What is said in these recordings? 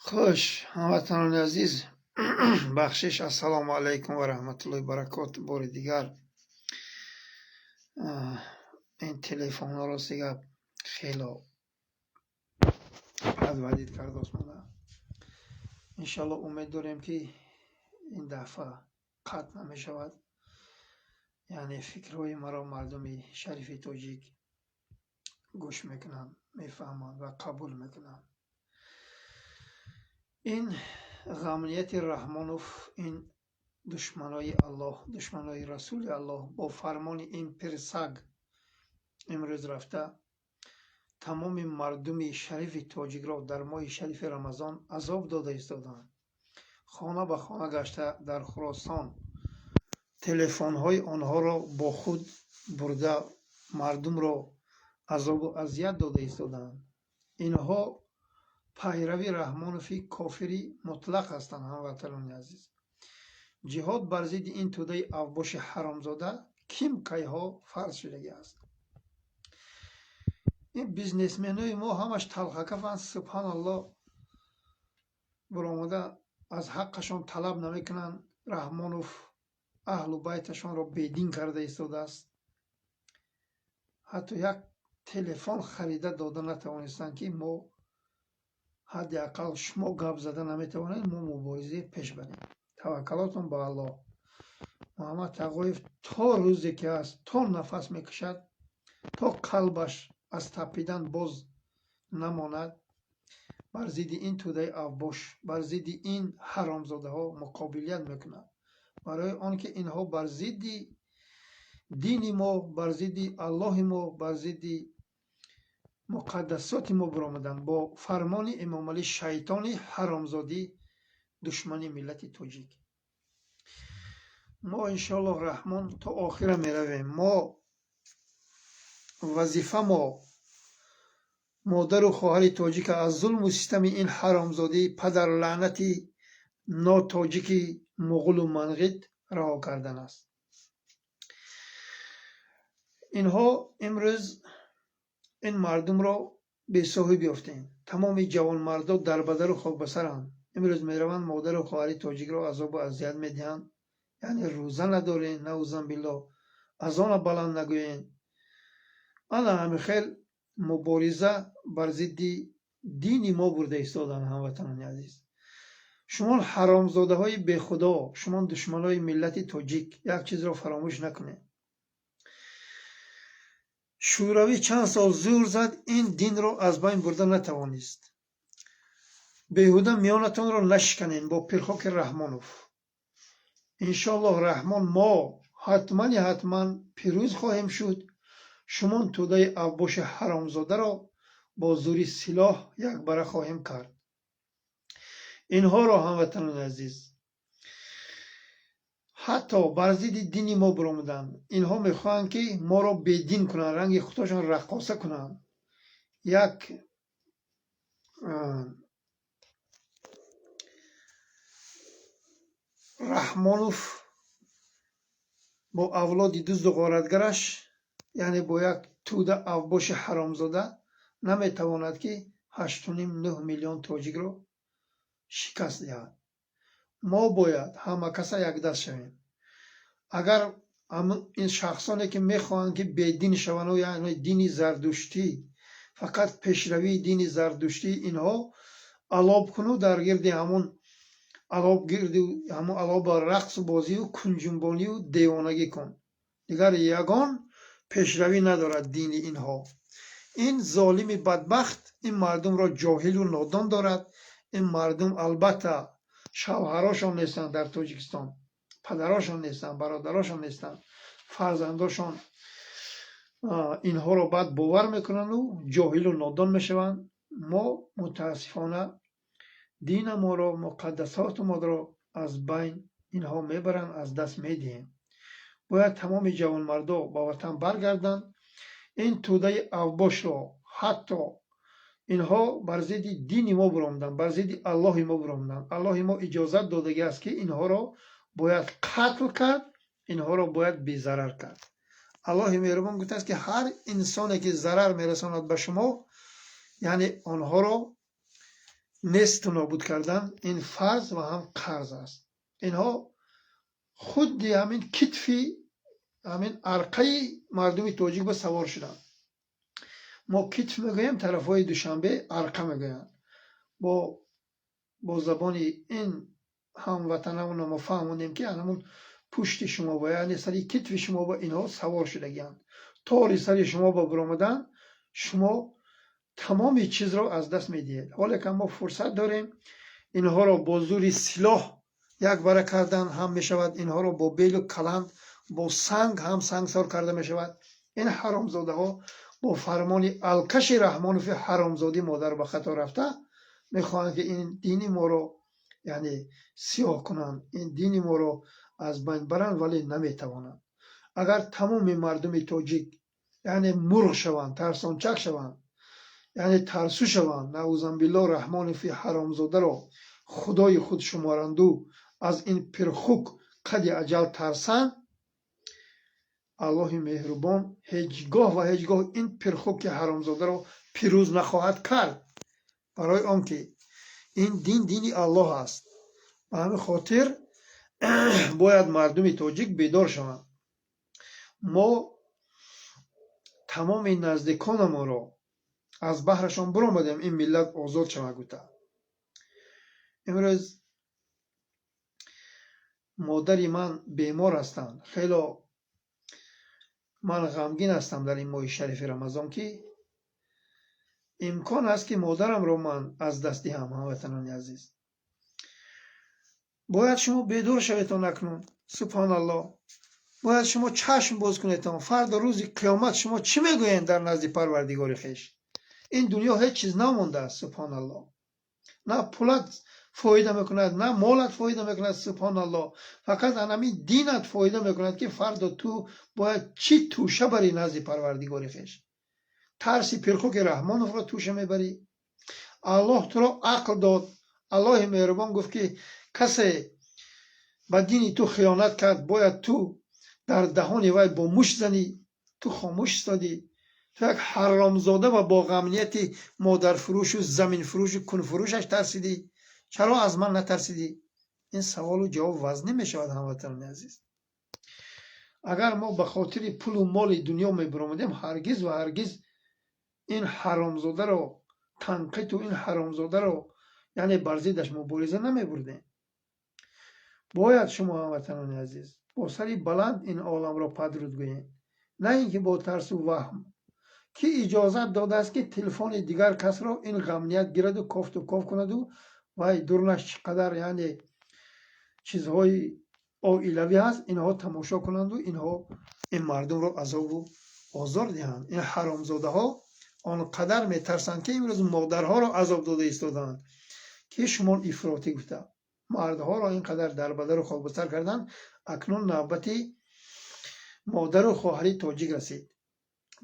Хуш, ҳамватанони азиз, бахшиш, ассалому алайкум ва раҳматуллоҳи баракоту. Бори дигар ин телефонҳо, рости гап, хело подводить кардааст мана. Иншалло, умед дорем, ки ин дафъа қатъ намешавад, яъне фикрҳои маро мардуми шарифи тоҷик гӯш мекунанд, мефаҳманд ва қабул мекунанд. Ин ғамнияти Раҳмонов, ин душманои Аллоҳ, душманои Расули Аллоҳ бо фармони ин пирсаг имрӯз рафта тамоми мардуми шарифи тоҷикро дар моҳи шарифи Рамазон азоб дода истодаанд. Хона ба хона гашта, дар Хуросон телефонҳои онҳоро бо худ бурда, мардумро азобу азият дода истодаанд. Инҳо пайрави Раҳмонови кофири мутлақ ҳастанд. Ҳамватанони азиз, ҷиҳод бар зидди ин тӯдаи авбоши ҳаромзода ким кайҳо фарз шудагӣ аст. Ин бизнесменои мо ҳамаш талхакафанд, субҳаналло, баромада аз ҳаққашон талаб намекунанд. Раҳмонов аҳлу байташонро бедин карда истодааст. Ҳатто як телефон харида дода натавонистанд, ки мо ҳадди ақал шумо гап зада наметавонед, мо мубориза пеш барем. Таваккалотон ба Аллоҳ. Муҳаммад Тағоев то рӯзе ки ҳаст, то нафас мекашад, то қалбаш аз тапидан боз намонад, бар зидди ин тӯдаи авбош, бар зидди ин ҳаромзодаҳо муқобилият мекунад, барои он ки инҳо бар зидди дини мо, бар зидди Аллоҳи мо, бар зидди муқаддасоти мо баромаданд бо фармони Эмомалӣ шайтони ҳаромзодӣ, душмани миллати тоҷик. Мо, иншоаллоҳ раҳмон, то охира меравем. Мо вазифа мо модару хоҳари тоҷика аз зулму систами ин ҳаромзодӣ, падарлаънати нотоҷики муғулу манғит раҳо кардан аст. Инҳо имрӯз ин мардумро бесоҳиб ёфтем. Тамоми ҷавонмардо дарбадару хокбасаранд. Имрӯз мераванд, модару хоҳари тоҷикро азобу азият медиҳанд, яъне рӯза надорен, наузанбилло, азона баланд нагӯен. Ана ҳамин хел мубориза бар зидди дини мо бурда истоданд. Ҳамватанони азиз, шумо ҳаромзодаҳои бехудо, шумо душманои миллати тоҷик, як чизро фаромӯш накунед: Шӯравӣ чанд сол зӯр зад, ин динро аз байн бурда натавонист. Беҳуда миёнатонро нашиканед бо пирхоки Раҳмонов. Иншоаллоҳ раҳмон, мо ҳатмани ҳатман пирӯз хоҳем шуд. Шумон тӯдаи авбоши ҳаромзодаро бо зӯри силоҳ якбара хоҳем кард инҳоро. Ҳамватанони азиз, ҳатто бар зидди дини мо баромаданд. Инҳо мехоҳанд, ки моро бедин кунанд, ранги худашон раққоса кунанд. Як Раҳмонов бо авлоди дузду ғоратгараш, яъне бо як тӯда авбоши ҳаромзода наметавонад, ки 8,5-9 миллион тоҷикро шикаст диҳад. Мо бояд ҳама каса якдаст шавем. Агар ин шахсоне, ки мехоҳанд, ки бедин шаванду, яъне дини зардуштӣ, фақат пешравии дини зардуштӣ, инҳо алоб куну дар гирди ҳамун алоб, гирди ҳамун алоба рақсу бозию кунҷунбонию девонагӣ кун, дигар ягон пешравӣ надорад дини инҳо. Ин золими бадбахт ин мардумро ҷоҳилу нодон дорад. Ин мардум албатта шавҳарошон нестанд дар Тоҷикистон, падарошон нестанд, бародарошон нестанд, фарзандошон инҳоро баъд бовар мекунанду ҷоҳилу нодон мешаванд. Мо мутаассифона динамонро, муқаддасотумонро аз байн инҳо мебаранд, аз даст медиҳем. Бояд тамоми ҷавонмардо ба ватан баргарданд. Ин тӯдаи авбошро, ҳатто инҳо бар зидди дини мо баромаданд, бар зидди Аллоҳи мо баромаданд. Аллоҳи мо иҷозат додагӣ аст, ки инҳоро бояд қатл кард, инҳоро бояд безарар кард. Аллоҳи меҳрубон гуфтааст, ки ҳар инсоне, ки зарар мерасонад ба шумо, яъне онҳоро Несту нобуд кардан ин фарз ва ҳам қарз аст. Инҳо худди ҳамин китфи, ҳамин арқаи мардуми тоҷик ба савор шуданд. Мо китф мегӯем, тарафҳои Душанбе арқа мегӯянд. Бо забони ин ҳамватанамонро мо фаҳмонем, ки ҳамун пушти шумо ба, яъне сари китфи шумо ба инҳо савор шудагианд. Тори сари шумо ба биромадан, шумо тамоми чизро аз даст медиҳед. Ҳоле ки мо фурсат дорем, инҳоро бо зури силоҳ якбара кардан ҳам мешавад, инҳоро бо белу каланд, бо санг ҳам сангсор карда мешавад. Ин ҳаромзодаҳо бо фармони алкаши Раҳмонови ҳаромзодӣ модар ба хато рафта мехоҳанд, ки ин дини моро, яъне, сиёҳ кунанд, ин дини моро аз байн баранд, вале наметавонанд. Агар тамоми мардуми тоҷик, яъне, мурғ шаванд, тарсончак шаванд, яъне тарсу шаванд, наъузанбилло, Раҳмонови ҳаромзодаро худои худ шуморанду аз ин пирхук қади аҷал тарсанд, Аллоҳи меҳрубон ҳеҷ гоҳ ва ҳеҷ гоҳ ин пирхуки ҳаромзодаро пирӯз нахоҳад кард, барои он ки ин дин дини Аллоҳ аст. Ба ҳамин хотир бояд мардуми тоҷик бедор шаванд. Мо тамоми наздиконамонро аз баҳрашон биромадем, ин миллат озод шавад гуфта. Имрӯз модари ман бемор ҳастанд. Хело ман ғамгин ҳастам дар ин моҳи шарифи Рамазон, ки имкон аст, ки модарамро ман аз даст диҳам. Ҳамватанони азиз, бояд шумо бедор шаветон акнун. Субҳоналлоҳ, бояд шумо чашм боз кунедон. Фардо, рӯзи қиёмат, шумо чӣ мегӯед дар назди Парвардигори хеш? Ин дунё ҳеҷ чиз намондааст. Субҳоналлоҳ, на пулат фоида мекунад, на молат фоида мекунад. Субҳоналлоҳ, фақат анами динат фоида мекунад, ки фардо ту бояд чӣ тӯша барӣ назди Парвардигори хеш. Тарси пирхуки Раҳмоновро тӯша мебарӣ? Аллоҳ туро ақл дод. Аллоҳи меҳрубон гуфт, ки касе ба дини ту хиёнат кард, бояд ту дар даҳони вай бо мушт занӣ. Ту хомӯш истодӣ. Ту як ҳаромзода ва бо ғамнияти модарфурӯшу заминфурӯшу кунфурӯшаш тарсидӣ. Чаро аз ман натарсидӣ? Ин саволу ҷавоб вазнин мешавад, ҳамватанони азиз. Агар мо ба хотири пулу моли дунё мебиромадем, ҳаргиз ва ҳаргиз ин ҳаромзодаро танқиду ин ҳаромзодаро, яъне, бар зиддаш мубориза намебурдем. Бояд шумо, ҳамватанони азиз, бо сари баланд ин оламро падруд гӯем, на ин ки бо тарсу ваҳм. Кӣ иҷозат додааст, ки телефони дигар касро ин ғамният гираду кофту ков кунаду вай дурнаш чӣ қадар, яъне, чизҳои оилавӣ ҳаст, инҳо тамошо кунанду инҳо ин мардумро азобу озор диҳанд? Ин ҳаромзодаҳо он қадар метарсанд, ки имрӯз модарҳоро азоб дода истодаанд, ки шумо ифротӣ гуфта мардҳоро ин қадар дарбадару хокбасар карданд. Акнун навбати модару хоҳари тоҷик расид.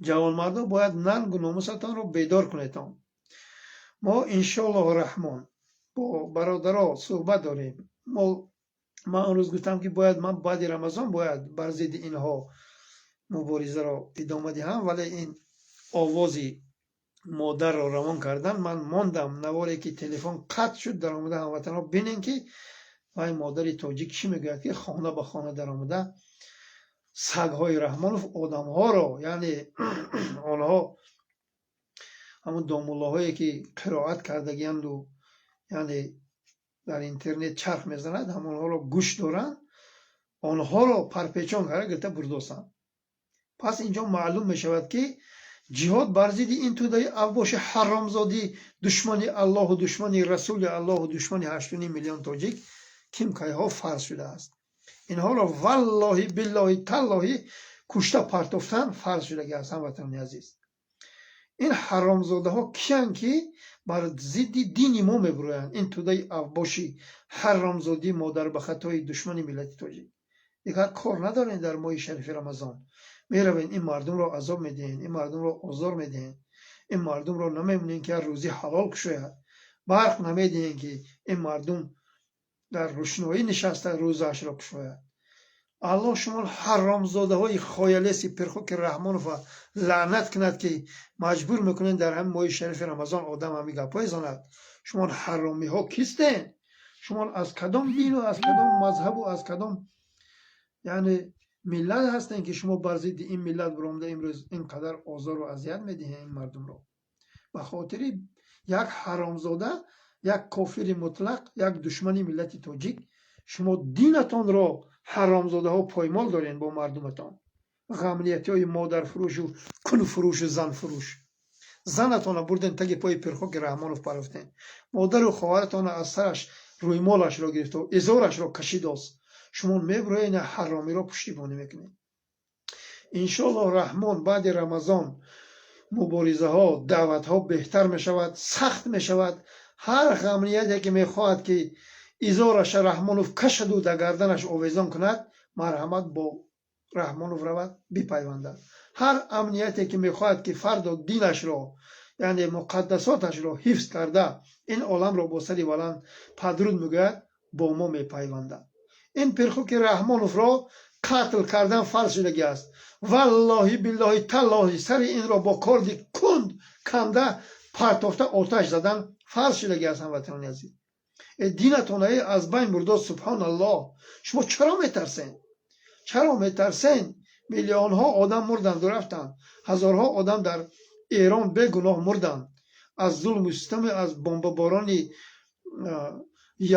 Ҷавонмардо, бояд нангу номусатонро бедор кунедон. Мо, иншоаллоҳу раҳмон, бо бародаро суҳбат дорем. Мо, ман он рӯз гуфтам, ки бояд ман баъди Рамазон бояд бар зидди инҳо муборизаро идома диҳам, вале ин овози модарро равон кардан, ман мондам. Наворе ки телефон қатъ шуд, даромада, ҳамватанҳо, бинем, ки вай модари тоҷик чӣ мегӯяд, ки хона ба хона даромада сагҳои Раҳмонов одамҳоро, яъне, онҳо ҳамун домуллоҳое ки қироат кардагианду, яъне, дар интернет чарх мезанад, ҳамонҳоро гӯш доранд, онҳоро парпечон карда гирифта бурдосанд. Пас инҷо маълум мешавад, ки ҷиҳод бар зидди ин тӯдаи авбоши ҳаромзодӣ, душмани Аллоҳу душмани Расули Аллоҳу душмани 8,5 миллион тоҷик, ким кайҳо фарз шудааст. Инҳоро валлоҳи, биллоҳи, таллоҳи кушта партофтан фарз шудагӣ аст. Ҳамватанони азиз, ин ҳаромзодаҳо киянд, ки бар зидди дини мо мебуроянд? Ин тӯдаи авбоши ҳаромзодӣ, модарбахатои душмани миллати тоҷик. Дигар кор надорем. Дар моҳи шарифи Рамазон меравем, ин мардумро азоб медиҳем, ин мардумро озор медиҳем, ин мардумро намемонем, ки ҳар рӯзӣ ҳалол кушояд, барқ намедиҳем, ки ин мардум дар рӯшноӣ нишаста рӯзаашро кушояд. Аллоҳ шумо ҳаромзодаҳои хоялеси пирхуки Раҳмонова лаънат кунад, ки маҷбур мекунед дар ҳамин моҳи шарифи Рамазон одам ҳамин гапҳое занад. Шумо ҳаромиҳо кистен? Шумо аз кадом дину, аз кадом мазҳабу аз кадом, яъне, миллат ҳастем, ки шумо бар зидди ин миллат биромада, имрӯз ин қадар озору азият медиҳед ин мардумро ба хотири як ҳаромзода, як кофири мутлақ, як душмани миллати тоҷик? Шумо динатонро, ҳаромзодаҳо, поймол дорен бо мардуматон. Ғамниятиҳои модарфурӯшу кунфурӯшу занфурӯш, занатонро бурден, таги пои пирхоки Раҳмонов парафтен, модару хоҳаратонро аз сараш рӯймолашро гирифту изорашро кашидост. Шумо мебуроед, ҳаромиро пуштибонӣ мекунед. Иншоаллоҳ, Раҳмон, баъди Рамазон муборизаҳо, даъватҳо беҳтар мешавад, сахт мешавад. Ҳар ғамнияте ки мехоҳад, ки изораша Раҳмонов кашаду дар гарданаш овезон кунад, марҳамат, бо Раҳмонов равад, бипайвандад. Ҳар амнияте ки мехоҳад, ки фардо динашро, яъне муқаддасоташро ҳифз карда, ин оламро бо сари баланд падруд мегӯяд, бо мо мепайвандад. Ин пирхуки Раҳмоновро қатл кардан фарз шудагӣ аст. Валлоҳи, биллоҳи, таллоҳи, сари инро бо корди кунд канда партофта, оташ задан фарз шудагӣ аст. Ҳамватанони азиз, динатонаи аз байн бурдо. Субҳоналлоҳ, шумо чаро метарсен? Чаро метарсен? Миллионҳо одам мурданду рафтанд, ҳазорҳо одам дар Эрон бегуноҳ мурданд аз зулму систами, аз бомбаборони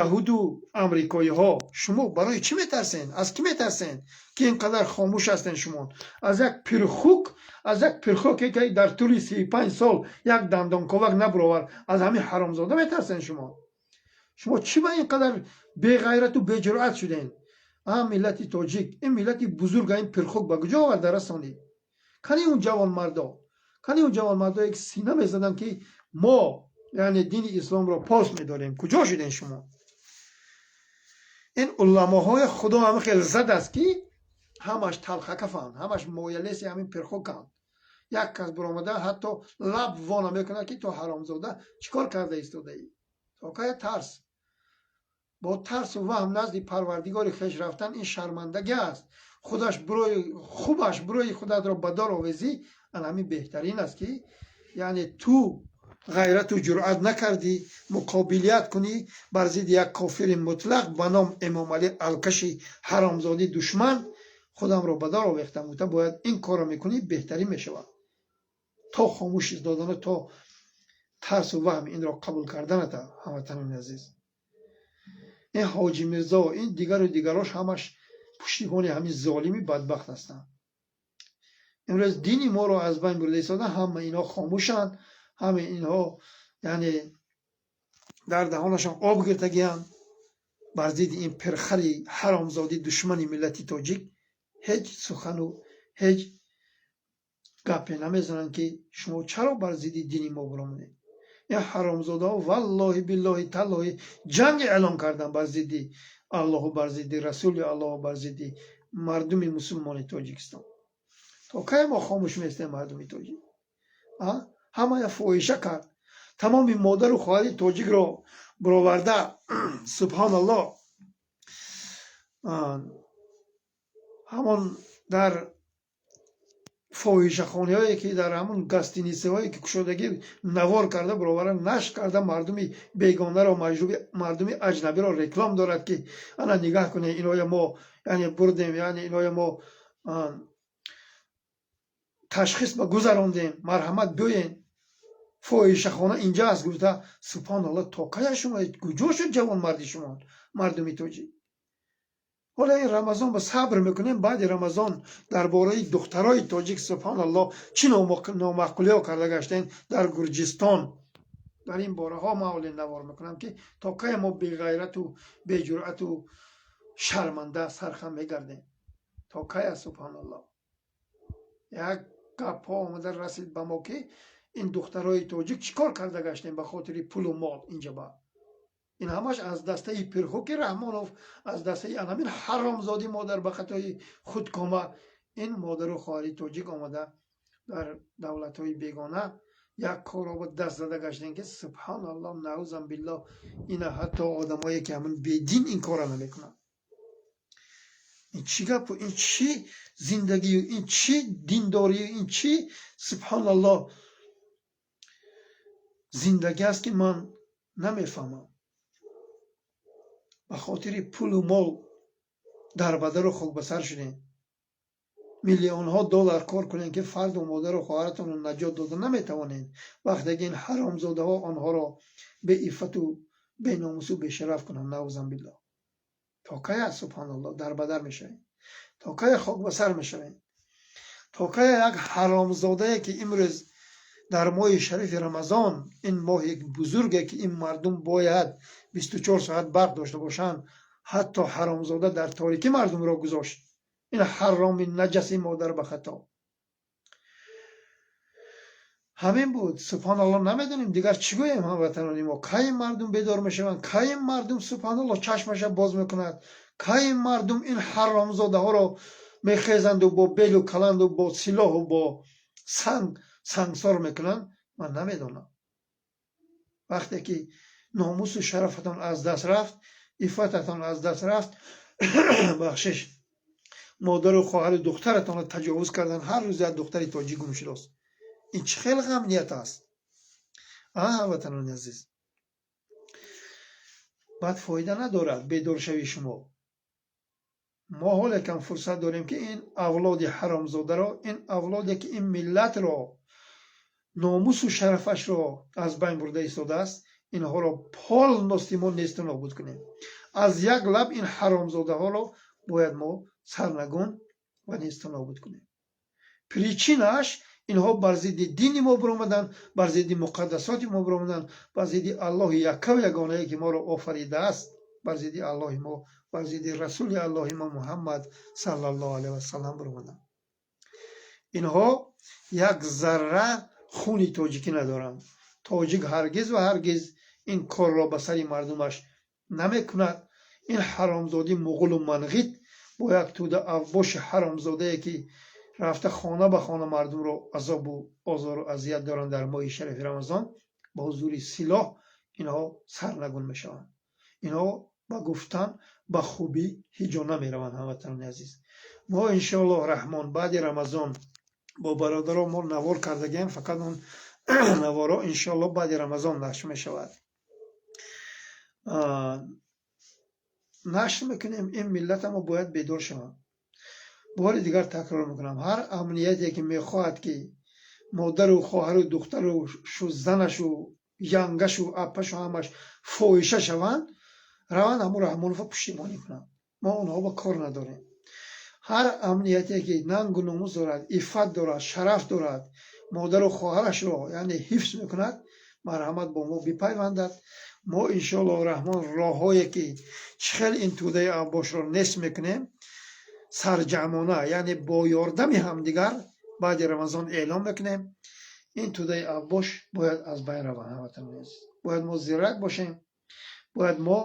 яҳуду амрикоиҳо. Шумо барои чӣ метарсен? Аз кӣ метарсен, ки ин қадар хомӯш ҳастен шумо? Аз як пирхук, аз як пирхуке, ки дар тӯли 35 сол як дандонковак набуровард, аз ҳамин ҳаромзода метарсен шумо? Шумо чӣ ба ин қадар беғайрату беҷуръат шуден? А миллати тоҷик, ин миллати бузурга, ин пирхук ба куҷо оварда расонид? Кани он ҷавонмардо? Кани он ҷавонмардое, ки сина мезаданд, ки мо, яъне, дини исломро пос медорем? Куҷо шуден шумо? Ин уламоҳои Худо ҳама хел задааст, ки ҳамаш талхакафанд, ҳамаш моялеси ҳамин пирхуканд. Як кас биромада, ҳатто лаб во намекунад, ки ту, ҳаромзода, чӣ кор карда истодаӣ? То кая тарс, бо тарсу ваҳм назди Парвардигори хеш рафтан ин шармандагӣ аст. Худаш бирои хубаш, бирои худатро ба дор овезӣ, ан ҳамин беҳтарин аст, ки, яъне, ту ғайрату ҷуръат накардӣ муқобилият кунӣ бар зидди як кофири мутлақ ба ном Эмомалӣ, алкаши ҳаромзодӣ, душман. Худамро ба дор овехтам гуфта, бояд ин корро мекунӣ, беҳтарин мешавад, то хомӯш истодану то тарсу ваҳми инро қабул карданата. Ҳамватанони азиз, ин Ҳоҷи Мирзо, ин дигару дигарош ҳамаш пуштибони ҳамин золими бадбахт ҳастанд. Имрӯз дини моро аз байн бурда истода, ҳама инҳо хомӯшанд, ҳама инҳо, яъне, дар даҳонашон об гиртагианд. Бар зидди ин пирхари ҳаромзодӣ, душмани миллати тоҷик, ҳеҷ сухану ҳеҷ гапе намезананд, ки шумо чаро бар зидди дини мо биромадед? Ин ҳаромзодаҳо, валлоҳи, биллоҳи, таллоҳи, ҷанг эълон карданд бар зидди Аллоҳу, бар зидди Расули Аллоҳу, бар зидди мардуми мусулмони Тоҷикистон. То кай мо хомӯш местем, мардуми тоҷик? Ҳамая фоҳиша кард, тамоми модару хоҳари тоҷикро бироварда. Субҳоналлоҳ, ҳамон дар фоҳишахонаҳое, ки дар ҳамон гостиницаҳое, ки кушодагӣ, навор карда бироварда, нашр карда, мардуми бегонаро, мардуми аҷнабиро реклам дорад, ки ана нигаҳ кунед, иноя мо, яъне, бурдем, яъне иноя мо ташхис ба гузарондем, марҳамат, биёен, фоҳишахона инҷа аст гуфта. Субҳоналлоҳ, то кая шумо? Куҷо шуд ҷавонмарди шумо, мардуми тоҷик? Ҳола ин Рамазон ба сабр мекунем. Баъди Рамазон дар бораи духтарои тоҷик, субҳоналлоҳ, чӣ номаъқулиҳо карда гаштем дар Гурҷистон, дар ин бораҳо ман ҳоле навор мекунам, ки то кая мо беғайрату беҷуръату шарманда сархам мегардем? То кая? Субҳоналлоҳ, як гапҳо омада расид ба мо, ки ин духтарои тоҷик чӣ кор карда гаштем ба хотири пулу мол инҷа. Ба ин ҳамаш аз дастаи пирхуки Раҳмонов, аз дастаи анамин ҳаромзодӣ, модар ба хатои худкома, ин модару хоҳари тоҷик омада дар давлатҳои бегона як корро ба даст зада гаштем, ки субҳоналлоҳ, наузан биллоҳ, ина ҳатто одамое, ки ҳамин бедин, ин корро намекунанд. Ин чӣ гапу, ин чӣ зиндагию, ин чӣ диндорию, ин чӣ, субҳоналлоҳ, зиндагӣ аст, ки ман намефаҳмам. Ба хотири пулу мол дарбадару хокбасар шудем. Миллионҳо доллар кор кунем, ки фарду модару хоҳаратонро наҷот дода наметавонед, вақте ки ин ҳаромзодаҳо онҳоро беиффату беномусу бешараф кунанд. Наузан биллоҳ. То кая, субҳоналлоҳ, дарбадар мешавем? То кая хокбасар мешавем? То кая як ҳаромзодае, ки имрӯз дар моҳи шарифи Рамазон, ин моҳи бузурге, ки ин мардум бояд 24 соат барқ дошта бошанд, ҳатто ҳаромзода дар торикӣ мардумро гузошт. Ин ҳароми наҷаси модар ба хато ҳамин буд. Субҳоналлоҳ, намедонем, дигар чӣ гӯем, ҳамватанони мо. Кай мардум бедор мешаванд? Кай мардум, субҳоналлоҳ, чашмаша боз мекунад? Кай мардум ин ҳаромзодаҳоро мехезанду бо белу каланду бо силоҳу бо санг сангсор мекунанд? Ман намедонам. Вақте ки номусу шарафатон аз даст рафт, иффататон аз даст рафт, бахшиш, модару хоҳару духтаратонро таҷовуз кардан, ҳар рӯз як духтари тоҷик гум шудааст. Ин чӣ хел амният аст, а, ҳамватанони азиз? Баъд фоида надорад бедоршавии шумо. Мо ҳоле кам фурсат дорем, ки ин авлоди ҳаромзодаро, ин авлоде, ки ин миллатро, номусу шарафашро аз байн бурда истодааст, инҳоро полностью мо несту нобуд кунем. Аз як лаб ин ҳаромзодаҳоро бояд мо сарнагун ва несту нобуд кунем. Причина аш инҳо бар зидди дини мо биромаданд, бар зидди муқаддасоти мо биромаданд, бар зидди Аллоҳи яккаву ягонае, ки моро офаридааст, бар зидди Аллоҳи мо, бар зидди расули Аллоҳи мо Муҳаммад саллаллоҳу алайҳи васалам биромаданд. Инҳо як зарра хуни тоҷикӣ надоранд. Тоҷик ҳаргиз ва ҳаргиз ин корро ба сари мардумаш намекунад. Ин ҳаромзодӣ муғулу манғит бо як тӯда авбоши ҳаромзодае, ки рафта хона ба хона мардумро азобу озору азият доранд дар моҳи шарифи Рамазон бо ҳузури силоҳ, инҳо сарнагун мешаванд. Инҳо ба гуфтан ба хубӣ ҳеҷ ҷо намераванд. Ҳамватанони азиз, мо иншоаллоҳ раҳмон баъди Рамазон бо бародаро мо навор кардагием, фақат он наворо иншоаллоҳ баъди Рамазон нашр мешавад, нашр мекунем. Ин миллата мо бояд бедор шаванд. Бори дигар такрор мекунам: ҳар амнияте, ки мехоҳад, ки модару хоҳару духтару занашу янгашу апашу ҳамаш фоҳиша шаванд, раванд ҳамун Раҳмонова пуштибонӣ кунанд. Мо онҳо ба кор надорем. Ҳар амнияте, ки нангу номус дорад, иффат дорад, шараф дорад, модару хоҳарашро яъне ҳифз мекунад, марҳамат, бо мо бипайвандад. Мо иншоаллоҳ раҳмон роҳҳое, ки чӣ хел ин тӯдаи авбошро нест мекунем, сарҷамъона, яъне бо ёрдами ҳамдигар, баъди Рамазон эълон мекунем. Ин тӯдаи авбош бояд аз байн раванд. Ҳамватанони азиз, бояд мо зирак бошем, бояд мо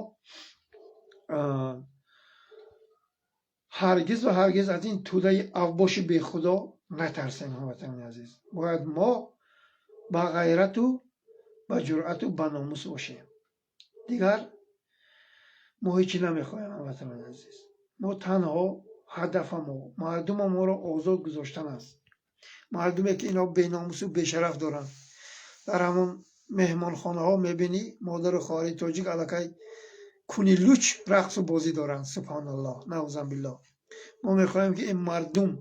ҳаргиз ва ҳаргиз аз ин тӯдаи авбоши бехудо натарсем. Ҳамватанони азиз, бояд мо ба ғайрату ба ҷуръату ба номус бошем. Дигар мо ҳечи намехоҳем, ҳамватанони азиз. Мо танҳо ҳадафамо мардума моро озод гузоштан аст. Мардуме, ки инҳо беномусу бешараф доранд, дар ҳамон меҳмонхонаҳо мебинӣ, модару хоҳари тоҷик аллакай куни луч рақсу бозӣ доранд. Субҳоналлоҳ, наузан биллоҳ. Мо мехоҳем, ки ин мардум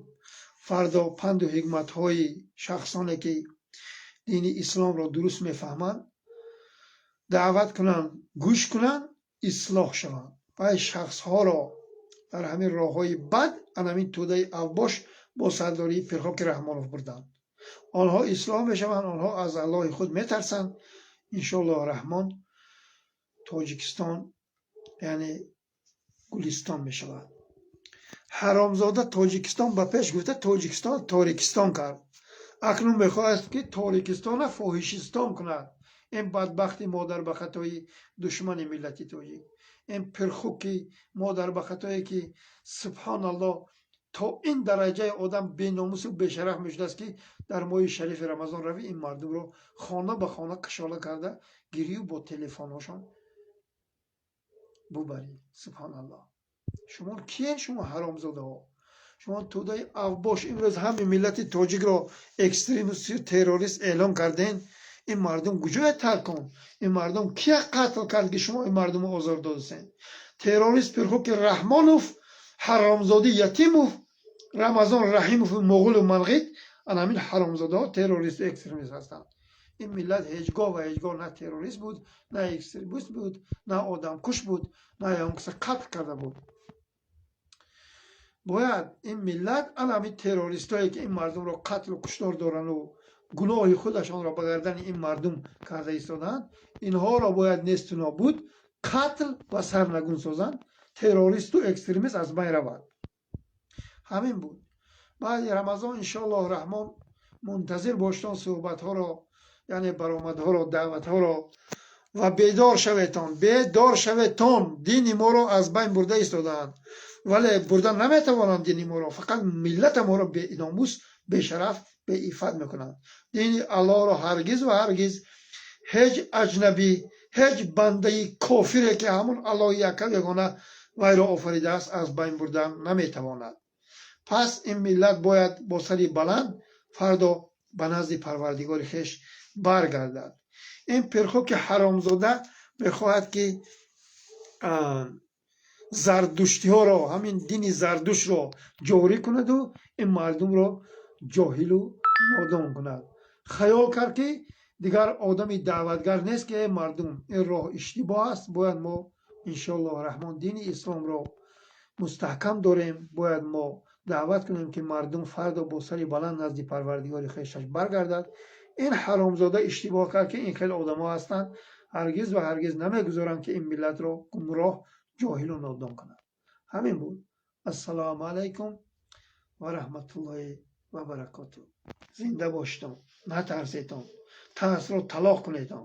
фардо панду ҳикматҳои шахсоне, ки дини исломро дуруст мефаҳманд, даъват кунанд, гӯш кунанд, ислоҳ шаванд. Вай шахсҳоро дар ҳамин роҳҳои бад анамин тӯдаи авбош бо сардории Пирхоки Раҳмонов бурданд. Онҳо ислоҳ мешаванд, онҳо аз Аллоҳи худ метарсанд. Иншоаллоҳ раҳмон, Тоҷикистон яъне гулистон мешавад. Ҳаромзода Тоҷикистон ба пеш гуфта, Тоҷикистон торикистон кард. Акнун мехоҳад, ки торикистона фоҳишистон кунад. Ин бадбахти модар ба хатои душмани миллати тоҷик, ин пирхуки модар ба хатое, ки субҳоналлоҳ, то ин дараҷаи одам беномусу бешараф мешудааст, ки дар моҳи шарифи Рамазон рави, ин мардумро хона ба хона кашола карда гирию бо телефонҳошон бубарӣ. Субҳоналлоҳ. Шумо киен, шумо ҳаромзодаҳо, шумо тӯдаи авбош? Имрӯз ҳамин миллати тоҷикро экстремисту террорист эълон карден. Ин мардум куҷое таркон? Ин мардум кия қатл кард, ки шумо ин мардумро озор додасен? Террорист Пирхуки Раҳмонов, ҳаромзоди Ятимов, Рамазон Раҳимов, моғулу манғит, ана ҳамин ҳаромзодаҳо террористу экстремист ҳастанд. Ин миллат ҳеҷ гоҳ ва ҳеҷ гоҳ на террорист буд, на экстремист буд, на одамкуш буд, на ягон каса қатл карда буд. Бояд ин миллат ана ҳамин террористое, ки ин мардумро қатлу куштор дорану гуноҳи худашонро ба гардани ин мардум карда истодаанд, инҳоро бояд несту нобуд, қатл ва сарнагун созанд. Террористу экстремист аз байн равад. Ҳамин буд. Баъди Рамазон, иншоаллоҳ Раҳмон, мунтазир боштон суҳбатҳоро, яъне баромадҳоро, даъватҳоро ва бедор шаветон, бедор шаветон. Дини моро аз байн бурда истодаанд, вале бурда наметавонанд дини моро, фақат миллата моро беномус, бешараф, беиффат мекунанд. Дини Аллоҳро ҳаргиз ва ҳаргиз ҳеҷ аҷнабӣ, ҳеҷ бандаи кофире, ки ҳамун Аллоҳи яккаву ягона вайро офаридааст, аз байн бурдан наметавонад. Пас ин миллат бояд бо сари баланд фардо ба назди Парвардигори хеш баргардад. Ин пирхуки ҳаромзода мехоҳад, ки зардуштиҳоро, ҳамин дини Зардуштро ҷорӣ кунаду ин мардумро ҷоҳилу нодон кунад. Хаёл кард, ки дигар одами даъватгар нест, ки э мардум, ин роҳ иштибоҳ аст, бояд мо, иншоаллоҳ Раҳмон, дини исломро мустаҳкам дорем, бояд мо даъват кунем, ки мардум фардо бо сари баланд назди Парвардигори хешаш баргардад. Ин ҳаромзода иштибоҳ кард, ки ин хеле одамо ҳастанд, ҳаргиз ва ҳаргиз намегузоранд, ки ин миллатро гумроҳ, ҷоҳилу нодон кунанд. Ҳамин буд. Ассалому алайкум ва раҳматуллоҳи ва баракоту. Зинда бошитон, натарсетон, тарсро талоқ кунедон.